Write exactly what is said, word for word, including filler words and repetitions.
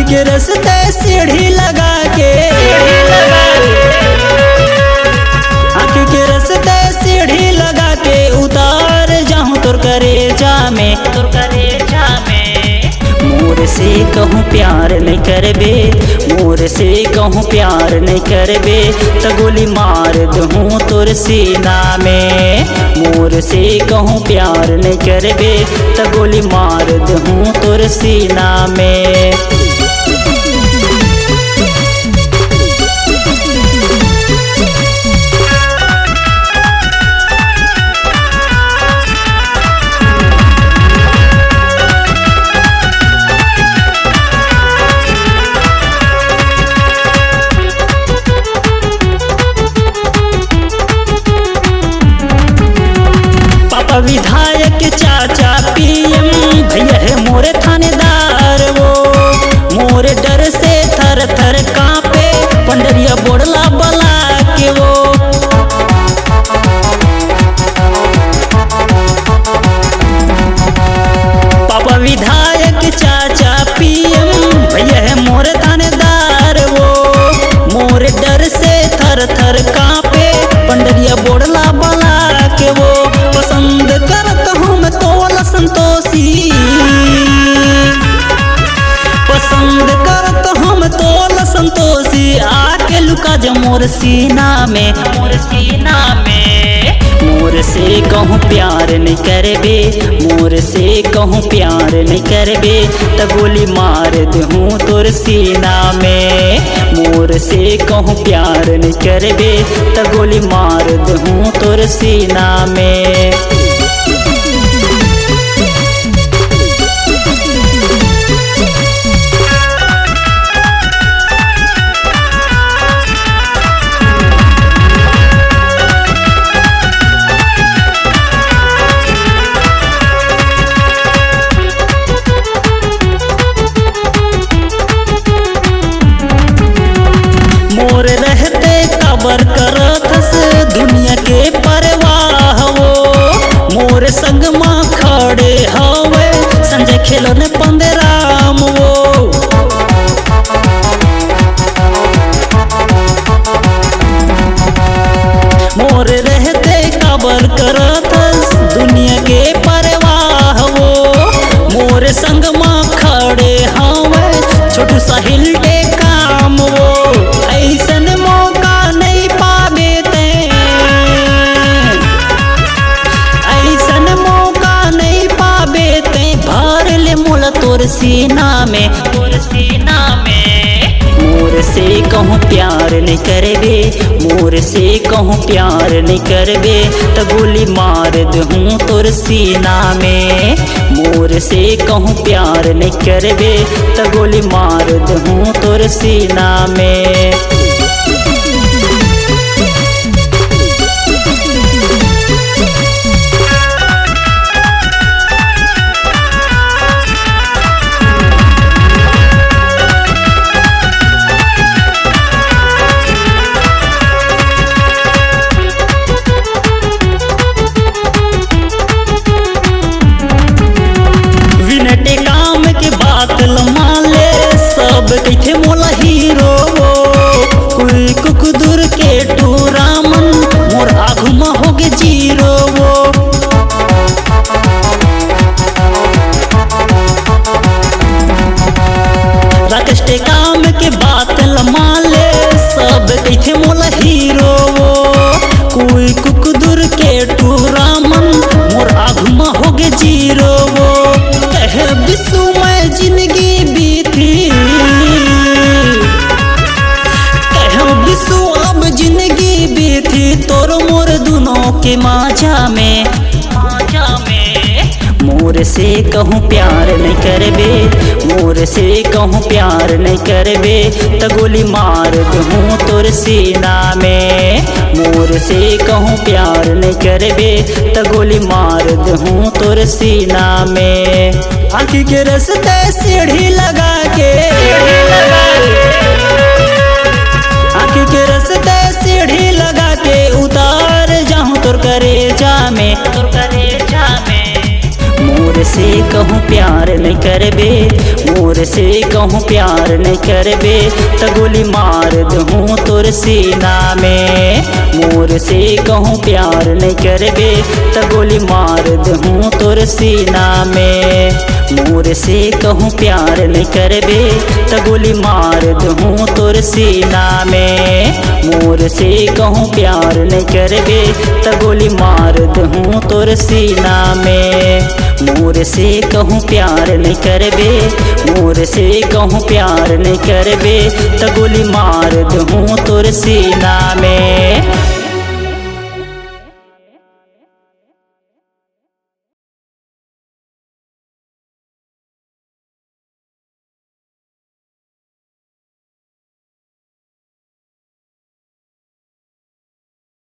के रस्ते सीढ़ी लगा के, आँखी के रस्ते सीढ़ी लगा के उतार जाहूँ तोर करेजा में, तोर करेजा में। मोर से कहूँ प्यार नहीं करबे, मोर से कहूँ प्यार नहीं करबे, त गोली मार दहूँ तोर सीना में। मोर से कहूँ प्यार नहीं करबे, त गोली मार दहूँ तोर सीना में। पापा विधायक, चाचा पीएम, भैया हे मोरे थानेदार वो। मोरे डर से थर थर कांपे पंडरिया बोड़ला बला के वो। पापा विधायक, चाचा पीएम, भैया हे मोरे थानेदार वो। मोरे डर से थर थर कांपे पंडरिया बोड़ला बला के वो। पसंद करत हूँ मैं तोला संतोषी, पसंद करत हूँ मैं तोला संतोषी। आके लुका जा मोर सीना में, मोर सीना में। मोर से कहूँ प्यार नहीं करबे, मोर से कहूँ प्यार नहीं करबे, त गोली मार दहूँ तोर सीना में। मोर से कहूँ प्यार नहीं करबे, त गोली मार दहूँ तोर सीना में। मोर रहते काबर करथस दुनिया के परवाह वो। मोर संग मा खड़े हवे संजय खेलन पंदराम वो। मोर रहते काबर करथस दुनिया के परवाह वो। मोर संग मा खड़े हवे छोटू साहिल टेकाम वो। ऐसन मौका नहीं पाबे ते, ऐसन मौका नहीं पाबे ते, भर ले मोला तोर सीना में, तोर सीना में। मोर से कहूँ प्यार नहीं करबे, मोर से कहूँ प्यार नहीं करबे, त गोली मार दहूँ तोर सीना में। मोर से कहूँ प्यार नहीं करबे, त गोली मार दहूँ तोर सीना में। विनय टेकाम के बात ल मान ले, सब कहिथे मोला हीरो वो। कोई कुकुदुर के टूरा मन मोर आगू म होगे जीरो वो। राकेश टेकाम के बात ल मान ले, सब कहिथे मोला हीरो वो। कोई कुकुदुर के टूरा मन मोर आगू म होगे जीरो वो। कहे बिसु मैं जिंदगी बीती, कहे बिसु अब जिंदगी बीती, तोर मोर दुनों के माझा में, माझा में। मोर से कहूँ प्यार नहीं करबे, मोर से कहूँ प्यार नहीं करबे, त गोली मार दहूँ तोर सीना में। मोर से कहूँ प्यार नहीं करबे, त गोली मार दहूँ तोर सीना में। आँखी के रस्ते सीढ़ी लगा के, आँखी के रस्ते सीढ़ी लगा के उतार जाहूँ तोर करेजा में, तोर करेजा में। मोर से कहूँ प्यार नहीं करबे, मोर से कहूँ प्यार नहीं करबे, त गोली मार दूँ तोर सीना में। मोर से कहूँ प्यार नहीं करबे, त गोली मार दूँ तोर सीना में। मोर से कहूँ प्यार नहीं करबे, त गोली मार दूँ तोर सीना में। मोर से कहूँ प्यार नहीं करबे, त गोली मार दूँ तोर सीना में। मोर से कहूँ प्यार नहीं करबे, मोर से कहूँ प्यार नहीं करबे, त गोली मार दूँ तोर सीना में।